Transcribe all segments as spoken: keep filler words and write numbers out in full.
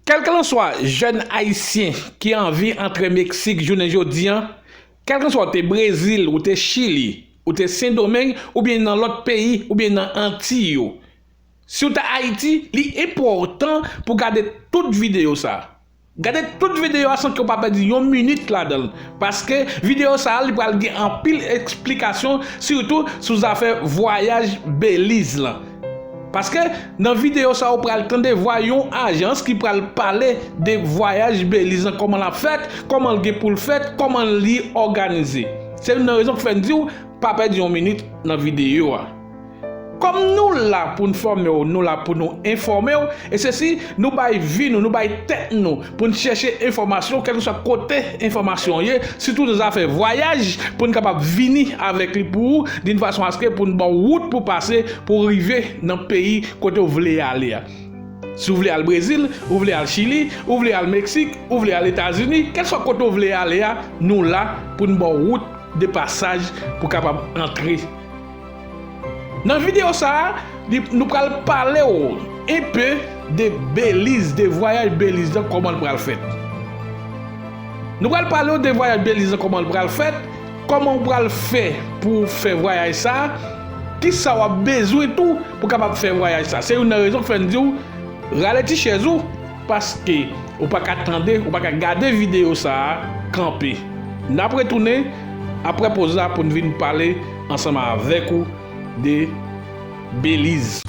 Kèlkelanswa jèn ayisyen ki anvi antre Meksik jounen jodi a, kèlkelanswa w te Brezil, ou te Chili, ou te Sendomeng, oubyen nan lòt peyi, oubyen nan Antiy yo, si w ta Ayiti, li enpòtan pou w gade tout videyo sa a. Gade tout videyo a san ke w pa pèdi yon minit ladan l. Paske videyo sa a, li pral gen anpil eksplikasyon, sitou sou zafè vwayaj Beliz lan. Paske nan videyo sa a, ou pral tande vwa yon ajans ki pral pale de vwayaj Beliz lan, kòman l ap fèt, kòman l gen pou l fèt, kòman li òganize. Se youn nan rezon ki fè n di w, pa pèdi yon minit nan videyo a. Kòm nou la pou n fòme w, nou la pou nou enfòme w, e se si nou bay vi nou, nou bay tèt nou pou n chèche enfòmasyon, kèlkeswa kote enfòmasyon ye, sitou nan zafè vwayaj, pou n kapab vini avèk li pou ou, d'une façon à ce que pou n ba w wout pou pase, pou w rive nan peyi kote w vle ale a. Si w vle al Brezil, ou vle al Chili, ou vle al Meksik, ou vle al Etazini, kèlkeswa kote w vle ale a, nou la pou n ba w wout de pasaj pou w kapab antre. Nan videyo sa a, li, nou pral pale w enpe de Beliz, de vwayaj Beliz lan, kòman l pral fèt. Nou pral pale w de vwayaj Beliz lan, kòman l pral fèt, kòman w pral fè pou w fè vwayaj sa a, kisa w ap bezwen tou pou w kapab fè vwayaj sa a. Se youn nan rezon k fè n di w, rale ti chèz ou, paske ou pa ka tande, ou pa ka gade videyo sa a kanpe. N ap retounen apre poz la pou n vin pale ansanm avèk ou de Beliz.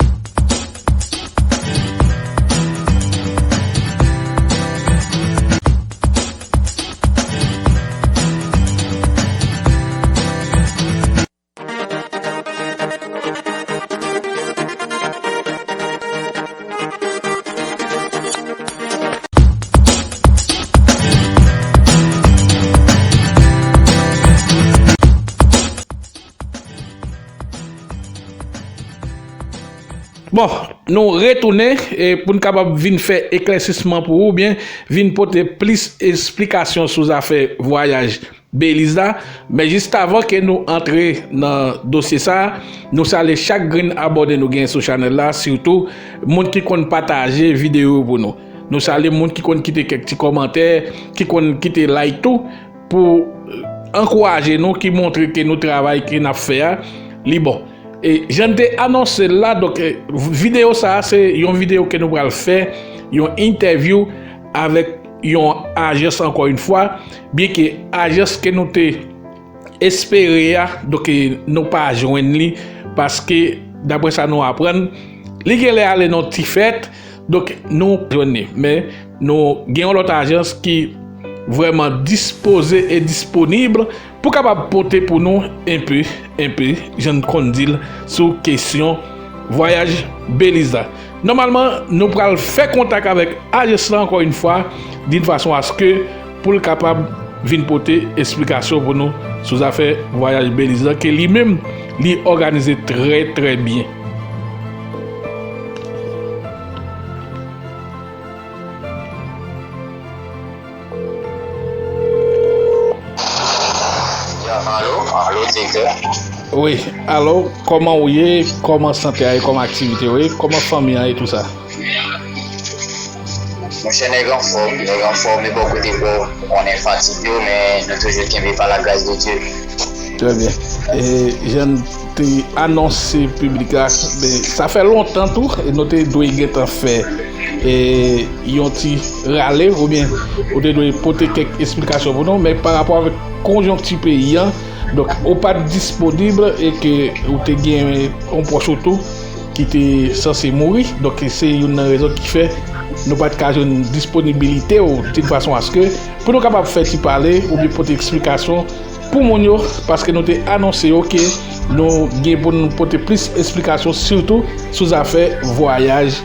Bon, nou retounen, e, pou n kapab vin fè eklèsisman pou ou, oubyen vin pote plis esplikasyon sou zafè vwayaj Beliz la. Men jis avan ke nou antre nan dosye sa a, nou salye chak grenn abòne nou genyen sou chanèl la, sitou moun ki konn pataje videyo yo pou nou. Nou salye moun ki konn kite kèk ti kòmantè, ki konn kite like tou, pou ankouraje nou, ki montre ke nou travay ke n ap fè a, li bon. E jan n te anonse l la, donk, e, videyo sa a, se yon videyo ke nou pral fè, yon entèvyou avèk yon ajans, ankò yon fwa, byenke ajans ke nou te espere a, donk, e, nou pa jwenn li, paske, daprè sa nou aprann, li genlè ale nan ti fèt, donk, nou jwenn li. Men, nou gen yon lòt ajans ki vrèman dispoze e disponib pou kapab pote pou nou enpe, enpe, jan n konn di l, sou kesyon vwayaj Beliz la. Nòmalman, nou pral fè kontak avèk ajans la, ankò yon fwa, d'une façon à ce que pou l kapab vin pote esplikasyon pou nou sou zafè vwayaj Beliz la, ke li menm, li òganize trè, trè byen. Ya, alo, alo, direktè. Wi, alo, kòman ou ye? Kòman sante a ye? Kòman aktivite yo ye? Kòman fanmi an ye, tou sa? Monchè, nèg anfòm, nèg anfòm, e bò kote bò, ou konnen fatig yo, men nou toujou kenbe pa la grâce de Dieu. Trè byen. E, jan n te anonse piblik la, men sa fè lontan tou, e nou te dwe gentan fè, e, yon ti rale, oubyen ou te dwe pote kèk esplikasyon pou nou, men pa rapò avèk konjonkti peyi an, donk, ou pa t disponib e ke ou te gen yon pwòch ou tou ki te sanse mouri. Donk, se youn nan rezon ki fè nou pa t ka jwenn disponibilite w d'une façon à ce que pou nou kapab fè ti pale oubyen pote eksplikasyon pou moun yo, paske nou te anonse yo ke nou gen pou nou pote plis eksplikasyon, sitou sou zafè vwayaj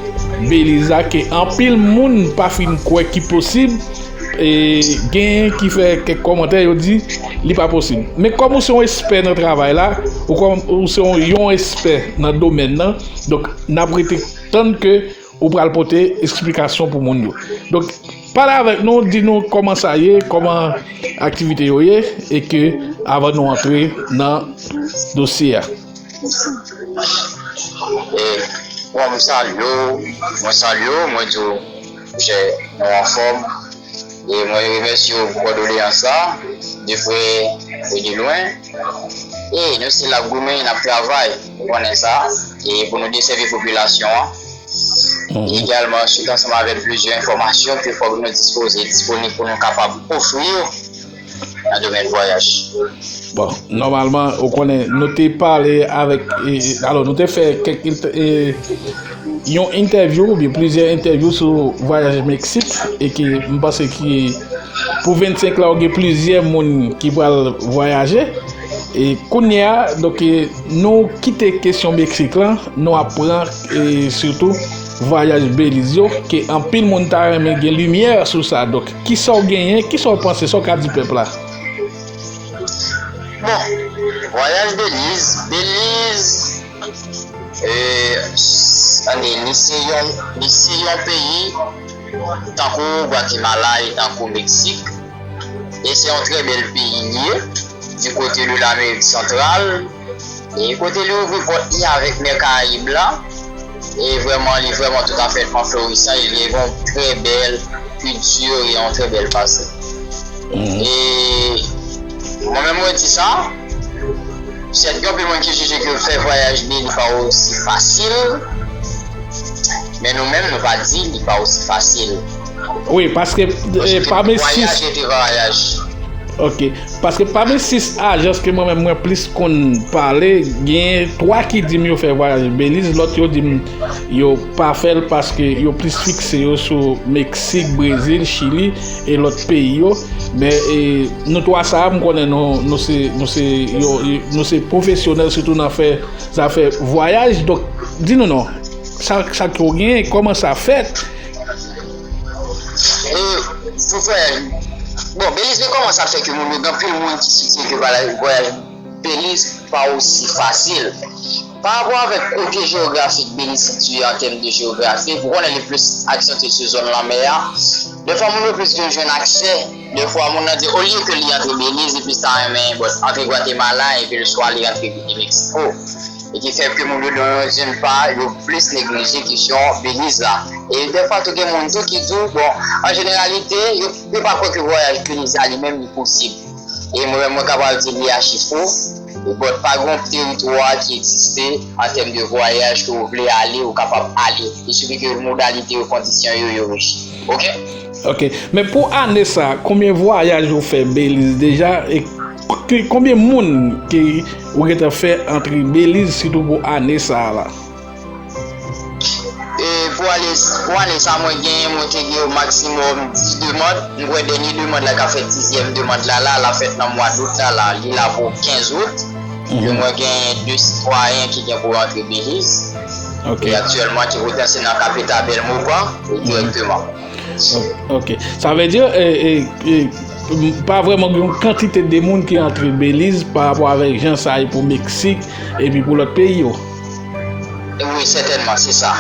Beliz la, ke anpil moun pa fin kwè ki posib. E gen ki fè kèk kòmantè, yo di li pa posib. Men kòm ou se yon espè nan travay la, ou kòm ou se yon, yon espè nan domèn nan, donk, n ap rete tann ke ou pral pote eksplikasyon pou moun yo. Donk, pale avèk nou, di nou kòman sa ye, kòman aktivite yo ye, e ke avan nou antre nan dosye a. E, bon, mwen salye w, mwen salye w, mwen di w, monchè, nou anfòm. E mwen remèsye w pou kòdoleyans sa, de prè e de lwen. E nou se l ap goumen, n ap travay, ou konnen sa. E pou nou desèvi popilasyon an. E egalman, swiv ansanm avèk plizyè enfòmasyon ke fòk nou dispoze, disponib pou nou kapab ofri yo nan domèn vwayaj. Bon, nòmalman, ou konnen, nou te pale avèk, e, alò, nou te fè kèk, e, yon entèvyou oubyen plizyè entèvyou sou vwayaj Meksik, e ke m panse ki pou vennsenk la, ou gen plizyè moun ki pral vwayaje. E kounye a, donk, e, nou kite kesyon Meksik lan, nou ap pran, e, sitou vwayaj Beliz yo, ke anpil moun ta renmen gen limyè sou sa. Donk, kisa w genyen, kisa w panse, sa w ka di pèp la? Bon, vwayaj Beliz, Beliz, e, ann di, li se yon, li se yon peyi tankou Gwatemala e tankou Meksik. E se yon trè bèl peyi li ye, di kote de Lamerik Santral, e kote li ouvri pòt li avèk mè Karayib la. E vrèman, li vrèman toutafètman florisan, e li gen yon trè bèl kilti e yon trè bèl pase. E mwen menm, mwen di sa, sèt gen anpil moun ki jije ke fè vwayaj Beliz pa osi fasil, men nou menm, nou pa di li pa osi fasil. Wi, paske, e, pami sis, vwayaj rete vwayaj. Ok. Paske pami sis ajans ke mwen menm mwen plis konn pale, gen twa ki di m yo fè vwayaj Beliz, lòt yo di m yo pa fè l paske yo plis fikse yo sou Meksik, Brezil, Chili e lòt peyi yo. Men, e, nou twa sa a, m konnen nou, nou se, nou se, yo, nou se pwofesyonèl, sitou nan fè zafè vwayaj. Donk, di nou non. Sa, sa ke w genyen, kòman sa fèt? E, pou vwayaj, bon, Beliz, men kòman sa fè ke moun yo, gen anpil moun ki sitye ke vwayaj, vwayaj Beliz pa osi fasil. Pa rapò avèk kote jewografik Beliz sitiye an tèm de jewografi, pou konnen li plis aksantye sou zòn lanmè a, defwa moun yo plis vin jwenn aksè, defwa moun nan di, olye ke li antre Beliz, li plis ta renmen, bon, antre Gwatemala, epi l swa li antre Meksiko. E ki fè ke moun yo, nan yon zòn pa, yo plis neglije kesyon Beliz la. E defwa tou gen moun tou ki di w, bon, an jeneralite, yo, yo pa kwè ke vwayaj Beliz la li menm li posib. E mwen menm, mwen kapab di li achi fo. Bon, pa gen yon teritwa ki egziste an tèm de vwayaj ke ou vle ale, ou kapab ale. Li sifi ke modalite yo, kondisyon yo, yo reji. Ok? Ok. Men pou ane sa, konbyen vwayaj ou fè Beliz deja? E ki, konbyen moun ke ou gentan fè antre Beliz, sitou pou ane sa a la? E pou ane, pou ane sa, mwen genyen, mwen te gen o maksimòm dis demann. Mwen kwè dènye demann la ka fè dizyèm demann la, la, la fèt nan mwa dout la, la, li la pou kenz out. E mwen genyen de sitwayen ki gen pou rantre Beliz. Ok. E aktyèlman, ki potansyèl nan kapital Belmopan, e dirèkteman. Ok. Sa vle di, e, e, e, pa vrèman gen yon kantite de moun ki antre Beliz pa rapò avèk jan sa ye pou Meksik epi pou lòt peyi yo. Wi, sètènman, se sa.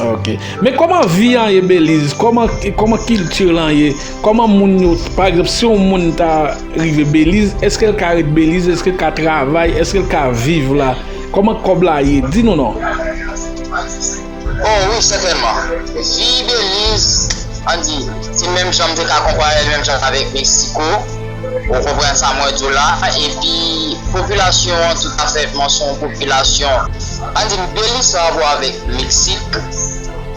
Ok. Men kòman vi an ye Beliz? Kòman, kòman kilti lan ye? Kòman moun yo, pa egzanp, si yon moun ta rive Beliz, èske l ka ret Beliz? Èske l ka travay? Èske l ka viv la? Kòman kòb la ye? Di nou non. Oh wi, sètènman. Vi Beliz, ann di, se menm jan m te ka konpare l menm jan avèk Meksiko. Ou konprann sa mwen di w la. Epi, popilasyon an, toutafètman, se yon popilasyon, ann di, Beliz pa rapò avèk Meksik.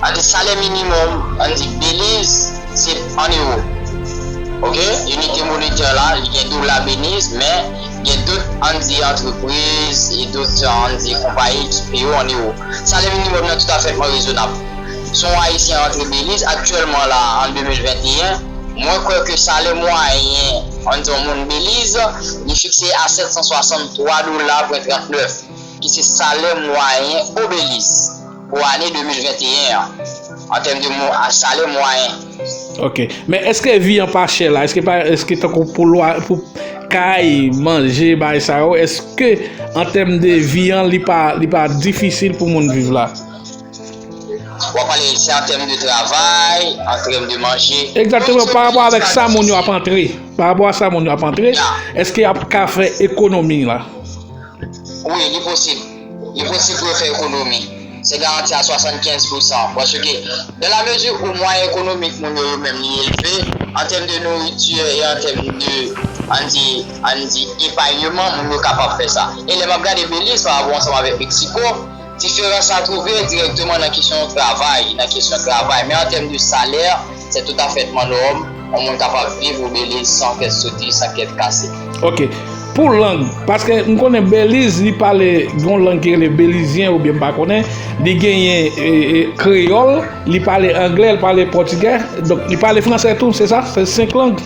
Ann di, salè minimòm, ann di, Beliz, se an ewo. Ok? Inite monetè la, li gen dola Beliz, men gen dòt, ann di, antrepriz e dòt, ann di, konpayi ki peye yo an ewo. Salè minimòm nan toutafètman rezonab. Si yon Ayisyen rantre Beliz aktyèlman la, an de mil venteyen, mwen kwè ke salè mwayen, ann di, yon moun Beliz, li fikse a sèt san swasanntwa dola pwen trannèf, ki se salè mwayen o Beliz pou ane de mil venteyen an, an tèm de mo-, a salè mwayen. Ok. Men èske vi an pa chè la? Èske pa, èske tankou pou lwa, pou kay, manje, bagay sa yo, èske an tèm de vi an, li pa, li pa difisil pou moun viv la? W ap pale se an tèm de travay, an tèm de manje. Egzakteman, pa rapò avèk sa moun yo ap antre. Pa rapò a sa moun yo ap antre, èske y ap ka fè ekonomi la? Wi, li posib. Li posib pou yo fè ekonomi. se garanti a swasannkenz pousan. Paske, dans la mesure où mwayen ekonomik moun yo, yo menm, li elve, an tèm de nouriti e an tèm de, ann di, ann di, epayman, moun yo kapab fè sa. E lè m ap gade Beliz pa rapò ansanm avèk Meksiko, diferans la twouve dirèkteman nan kesyon travay, nan kesyon travay. Men an tèm de salè, se toutafètman nòm, yon moun kapab viv o Beliz san kèt sote, san kèt kase. Ok. Pou lang, paske m konnen Beliz, li pale yon lang ki rele belizyen, oubyen m pa konnen, li genyen e, e, kreyòl, li pale anglè, li pale pòtigè, donk li pale fransè tou, se sa? Se senk lang?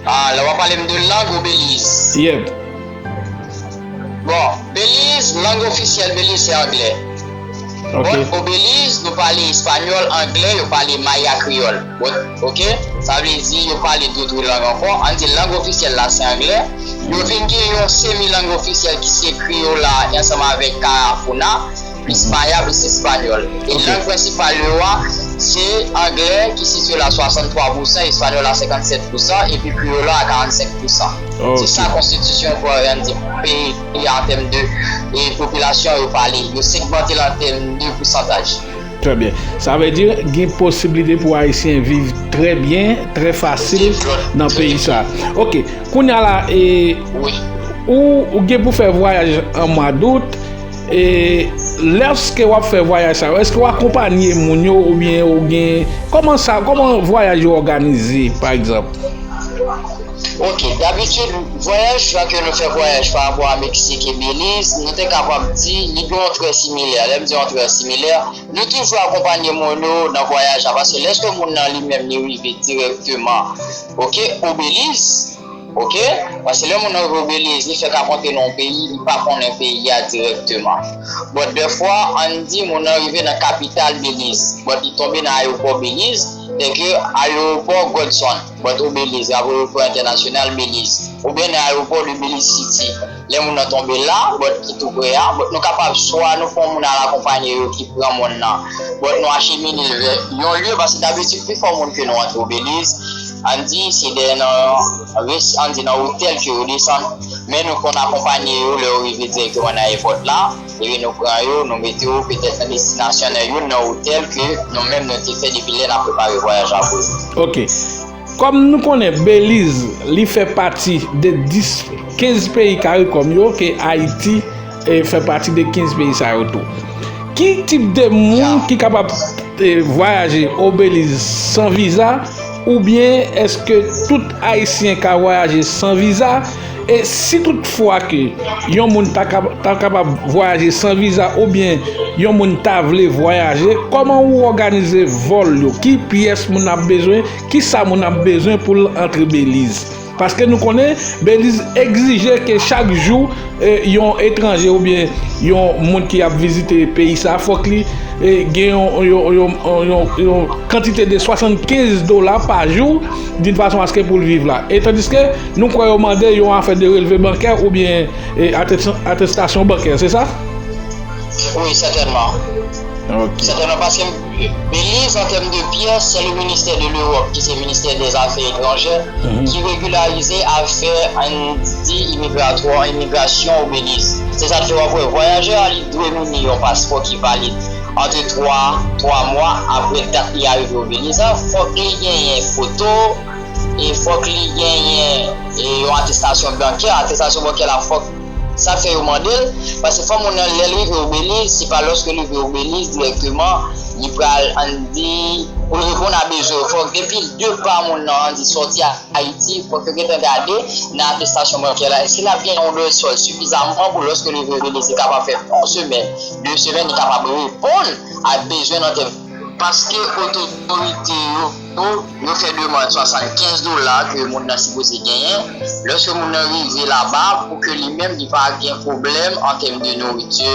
Ah, lè w ap pale m de lang o Beliz. Yep. Bon, Beliz, lang ofisyèl Beliz se anglè. Ok. Bon, o Beliz, nou pale espanyòl, anglè, yo pale maya kreyòl. Bon, ok? Sa vle di yo pale dotri lang ankò. Ann di lang ofisyèl la se anglè. Yo vin gen yon semi lang ofisyèl ki se kriyola ansanm avèk karafuna, plis maya, plis espanyòl. E lang prensipal yo a, se anglè ki sitye la swasanntwa pousan, espanyòl la senkannsèt pousan, epi kriyola a karannsenk pousan. Se sa konstitisyon pou ann di peyi a an tèm de e popilasyon yo pale. Yo segmante l an tèm de pousantaj. Trè byen. Sa vle di gen posiblite pou Ayisyen viv trè byen, trè fasil nan peyi sa. Ok. Kounye a la, e, ou, ou gen pou fè vwayaj an mwa dout, e lèske w ap fè vwayaj sa yo, èske w akonpanye moun yo oubyen ou gen, kòman sa, kòman vwayaj yo òganize, pa egzanp? Ok, dabitid, vwayaj sa ke nou fè vwayaj pa rapò a Meksik e Beliz, nou te kapab di, li gen yon trè similè. Lè m di yon trè similè, nou toujou akonpanye moun yo nan vwayaj la, paske lèske moun nan li menm li rive dirèkteman, ok, o Beliz, ok, paske lè moun nan rive o Beliz, li fèk aprantre nan yon peyi, li pa konnen peyi a dirèkteman. But dèfwa, ann di moun nan rive nan kapital Beliz, but li tonbe nan ayewopò Beliz, tèlke ayewopò Godson, but o Beliz, ayewopò entènasyonal Beliz, oubyen nan ayewopò de Belize City. Lè moun nan tonbe la, but ki tou pre a, but nou kapab swa nou fè yon moun al akonpanye yo ki pran moun nan, but nou achemine l vè yon lye, paske dabitid pifò moun ke nou antre o Beliz, ann di se dèyè nan res-, ann di nan otèl ke yo desann, men nou konn akonpanye yo lè yo rive dirèkteman nan ayewopò la, epi nou pran yo, nou mete yo petèt nan destinasyon nan youn nan otèl ke nou menm nou te fè depi lè n ap prepare vwayaj la pou yo. Ok. Kòm nou konnen Beliz, li fè pati de dis, kenz peyi Karikòm yo, ke Ayiti, e, fè pati de kenz peyi sa yo tou. Ki tip de moun ki kapab, e, vwayaje o Beliz san viza, oubyen èske tout Ayisyen ka vwayaje san viza? E si toutfwa ke yon moun ta kab-, ta kapab vwayaje san viza oubyen yon moun ta vle vwayaje, kòman ou òganize vòl yo? Ki pyès moun ap bezwen? Kisa moun ap bezwen pou l antre Beliz? Paske nou konnen Beliz egzije ke chak jou, e, yon etranje oubyen yon moun ki ap vizite peyi sa, fòk li, e, gen yon, yon, yon, yon, yon kantite de swasannkenz dola pa jou, d'une façon à ce que pou l viv la. E tandiske nou kwè yo mande yon afè de relve bankè oubyen, e, atestasyon bankè, se sa? Wi, sètènman. Ok. Sètènman, paske Beliz, an tèm de pyès, se le ministè de l'Europe, ki se ministè dè zafè etranjè, ki regilarize afè, ann di, imigratwa, imigrasyon o Beliz. Se sa k fè w ap wè vwayajè a, li dwe mini yon paspò ki valid ant twa, twa mwa apre dat li arive o Beliz la. Fòk li genyen foto, e fòk li genyen, e, yon atestasyon bankè. Atestasyon bankè la, fòk sa fè yo mande l, paske fò moun nan, lè l rive o Beliz, se pa lòske l rive o Beliz dirèkteman, li pral, ann di, pou l reponn a bezwen yo. Fòk depi depa moun nan, ann di, sòti Ayiti, fòk yo gentan gade nan atestasyon bankè la, èske l ap gen yon lòt sòl sifizaman pou lòske l rive o Beliz, li kapab fè yon semèn, de semèn, li kapab reponn a bezwen nan tèm. Paske otorite yo, yo fè demann swasannkenz dola ke moun nan sipoze genyen, lòske moun nan rive laba, pou ke li menm li pa gen pwoblèm an tèm de nouriti,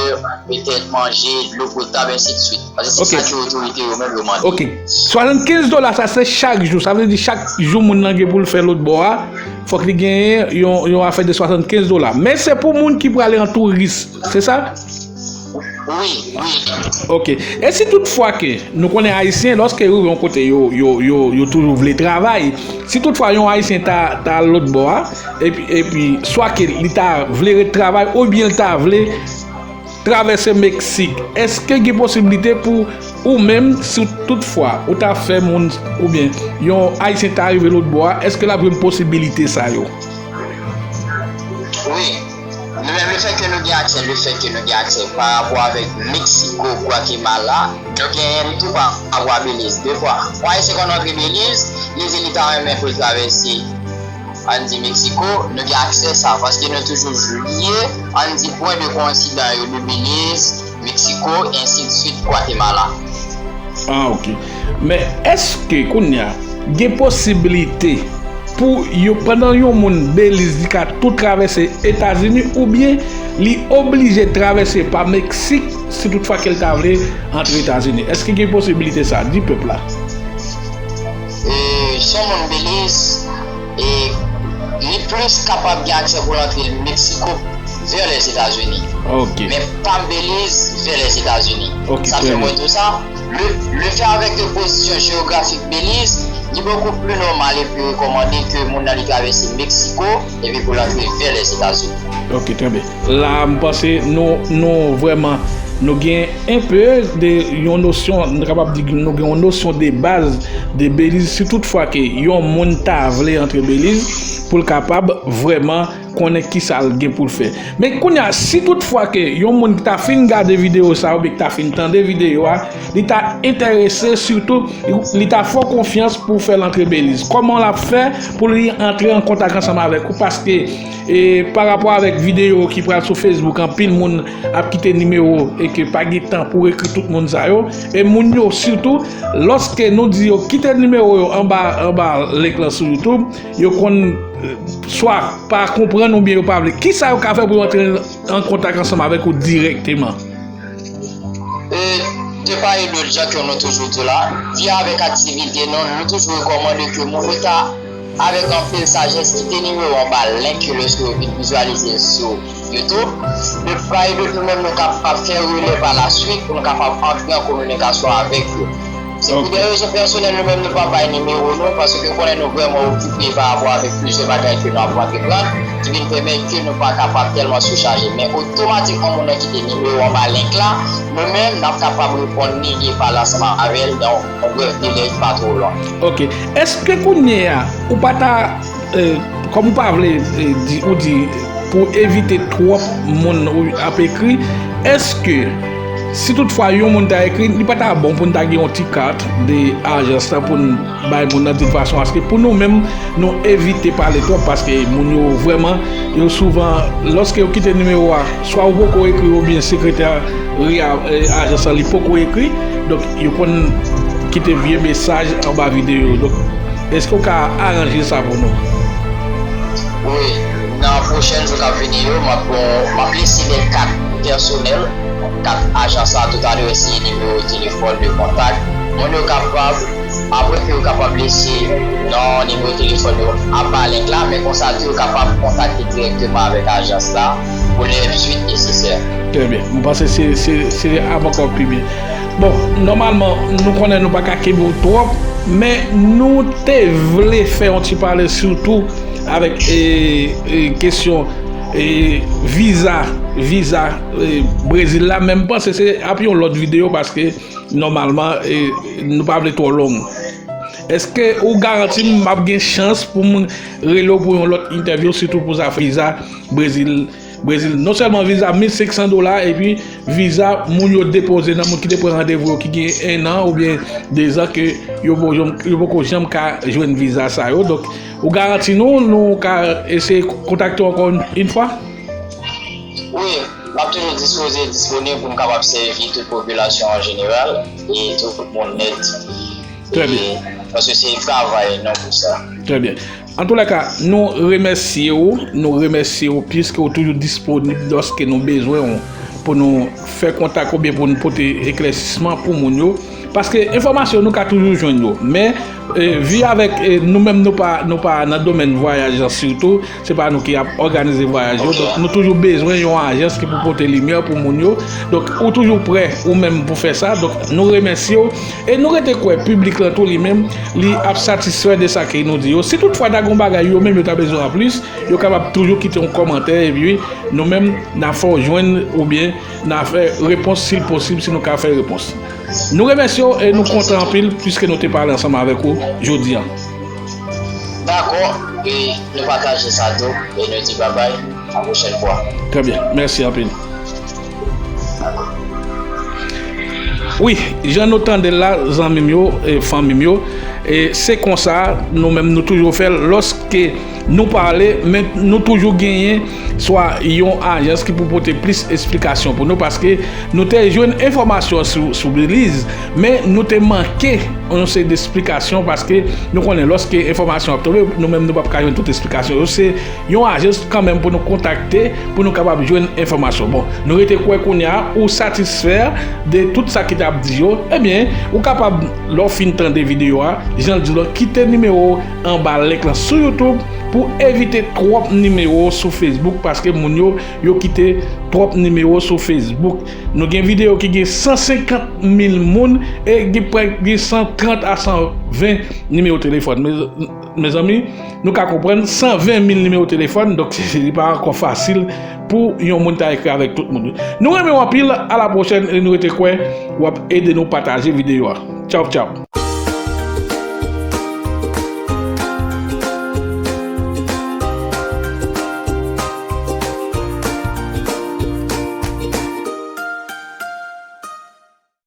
petèt manje, dlo potab, ensidswit. Paske se sa ke otorite yo menm yo mande. Ok. Swasannkenz dola, sa se chak jou. Sa vle di chak jou moun nan gen pou l fè lòt bò a, fòk li genyen yon, yon afè de swasannkenz dola. Men se pou moun ki prale an touris, se sa? Wi, wi. Ok. E si toutfwa ke nou konnen Ayisyen, lòske yo rive yon kote, yo, yo, yo, yo toujou vle travay. Si toutfwa yon Ayisyen ta, ta al lòt bò a, epi, epi swa ke li ta vle ret travay, oubyen li ta vle travèse Meksik, èske gen posiblite pou ou menm, si tout fwa ou ta fè moun oubyen yon Ayisyen ta rive lòt bò a, èske l ap jwenn posibilite sa yo? Wi. Nou menm, lefètke nou gen aksè, lefètke nou gen aksè pa rapò avèk Meksiko, Gwatemala, nou genyen l tou pa rapò a Beliz. Defwa, yon Ayisyen konn rantre Beliz, li di li ta renmen pou l travèse, ann di, Meksiko, nou gen aksè sa, paske nou toujou lye, ann di, pwen de koensidan yo de Beliz, Meksiko, ensidswit, Gwatemala. Ah, ok. Men èske kounye a gen posiblite pou yo, pandan yon moun Beliz, li ka tou travèse Etazini, oubyen li oblije travèse pa Meksik si tout fwa ke l ta vle antre Etazini? Èske gen posiblite sa? Di pèp la. E, si yon moun Beliz, e, li plis kapab gen aksè pou l antre Meksiko vè Lèzetazini. Ok. Men pa Beliz vè Lèzetazini. Ok, Sa trè fè byen. Mwen di w sa, le, le fè avèk ke pozisyon jewografik Beliz, li bokou pli nòmal e pli rekòmande ke moun nan li travèse Meksiko epi pou l antre vè Lèzetazini. Ok, trè byen. La, m panse nou, nou vrèman, nou gen enpe de yon nosyon, nou kapab di nou gen yon nosyon de baz de Beliz, si tout fwa ke yon moun ta vle antre Beliz, pou l kapab vrèman konnen kisa l gen pou l fè. Men kounye a, si tout fwa ke yon moun ki ta fin gade videyo sa, oubyen ki ta fin tande videyo a, li ta enterese, sitou, li ta fè w konfyans pou w fè l antre Beliz, kòman l ap fè pou li antre an kontak ansanm avèk ou? Paske, e, pa rapò avèk videyo ki pral sou Facebook, anpil moun ap kite nimewo e ke pa gen tan pou ekri tout moun sa yo. E moun yo, sitou, lòske nou di yo kite nimewo yo anba, anba link lan sou YouTube, yo konn, e, swa pa konprann oubyen yo pa vle. Kisa yo ka fè pou yo antre an kontak ansanm avèk ou dirèkteman? E, de pa e dòt, jan ke nou toujou di la, via avèk aktivite nou, nou toujou rekòmande ke moun yo ta, avèk anpil sajès, kite nimewo anba link yo lòske yo vin vizyalize l sou YouTube. De pa e dòt, nou menm nou kapab fè relè pa laswit pou nou kapab antre an kominikasyon avèk yo. Se pou de rezon pèsonèl, nou menm nou pa bay nimewo nou, paske konnen nou vrèman okipe pa rapò avèk plizyè bagay ke nou ap antreprann, ki vin pèmèt ke nou pa kapab tèlman sichaje. Men otomatikman, moun nan kite nimewo anba link la, nou menm n ap kapab reponn li, li pale ansanm avè l nan yon brèf delè ki pa twò long. Ok. Èske kounye a, ou pa ta, e, kòm ou pa vle, e, di, ou di, pou evite twòp moun ou ap ekri, èske si tout fwa yon moun ta ekri, li pa ta bon pou n ta gen yon ti kat de ajans lan pou n bay moun nan, di fason aske pou nou menm, nou evite pale twòp, paske moun yo vrèman, yo souvan, lòske yo kite nimewo a, swa ou poko ekri oubyen sekretè a, e, ajans lan, li poko ekri. Donk, yo konn kite vye mesaj anba videyo yo. Donk, èske w ka aranje sa pou nou? Wi, nan pwochèn jou k ap vini yo, m ap, m ap lese de kat pèsonèl, kat ajans la, tout adrès li, nimewo telefòn de kontak. Moun yo kapab, apre ke yo kapab lese non, nimewo telefòn yo anba link la, men konsa tou yo kapab kontakte dirèkteman avèk ajans la pou lè swit nesesè. Trè byen. M panse se, se, se ankò pi byen. Bon, nòmalman, nou konnen nou pa ka kenbe w twòp, men nou te vle fè yon ti pale sitou avèk, e, e, kesyon, e, viza, viza, e, Brezil la, men m panse se ap yon lòt videyo paske nòmalman, e, nou pa vle twò long. Èske ou garanti m m ap gen chans pou m rele w pou yon lòt entèvyou, sitou pou zafè viza Brezil? Brezil, non sèlman viza mil senk san dola, epi viza moun yo depoze nan moun ki te pran randevou yo ki gen en an oubyen de zan ke yo po-, yo poko janm ka jwenn viza sa yo. Donk, ou garanti nou, nou ka eseye kontakte w ankò yon, yon fwa? Wi, m ap toujou dispoze, disponib pou m kapab sèvi tout popilasyon an jeneral e tout moun nèt. Trè byen. Paske se travay nou pou sa. Trè byen. Antoulèka, nou remèsye w, nou remèsye w piske w toujou disponib lòske nou bezwen w pou nou fè kontak oubyen pou nou pote eklèsisman pou moun yo. Paske enfòmasyon nou ka toujou jwenn yo, men E, vi avèk, e, nou menm nou pa, nou pa nan domèn vwayaj lan sitou, se pa nou ki ap òganize vwayaj yo. Donk, nou toujou bezwen yon ajans ki pou pote limyè pou moun yo. Donk, ou toujou prè ou menm pou fè sa. Donk, nou remèsye w. E nou rete kwè piblik lan tou li menm, li ap satisfè de sa ke nou di yo. Si toutfwa ta gen yon bagay yo menm yo ta bezwen anplis, yo kapab toujou kite yon kòmantè epi nou menm n a fè w jwenn oubyen n a fè repons si l posib, si nou ka fè repons. Nou remèsye w e nou kontan anpil piske nou te pale ansanm avèk ou jodi a. Dakò, e nou pataje sa tou, e nou di babay, a pwochèn fwa. Trè byen, mèsi anpil. Wi, jan nou tande l la, zanmi m yo, e fanmi m yo, e se konsa nou menm nou toujou fè l lòske nou pale, men nou toujou genyen swa yon ajans ki pou pote plis esplikasyon pou nou, paske nou te jwenn enfòmasyon sou, sou Belize, men nou te manke yon seri de esplikasyon, paske nou konnen lòske enfòmasyon ap tonbe, nou menm nou p ap ka jwenn tout esplikasyon yo. Se yon ajans kanmenm pou nou kontakte, pou nou kapab jwenn enfòmasyon. Bon, nou rete kwè kounye a, ou satisfè de tout sa ki t ap di yo, ebyen, ou kapab, lè w fin tande videyo a, jan l di w lan, kite nimewo w anba link lan sou YouTube pou evite twòp nimewo sou Facebook, paske moun yo, yo kite twòp nimewo sou Facebook. Nou gen videyo ki gen san senkant mil moun e gen prè gen san trant a san ven nimewo telefòn. Mezanmi, nou ka konprann san ven mil nimewo telefòn, donk li pa ankò fasil pou yon moun ta ekri avèk tout moun. Nou renmen w anpil, a la pwochèn e nou rete kwè w ap ede nou pataje videyo a. Tchaw, tchaw.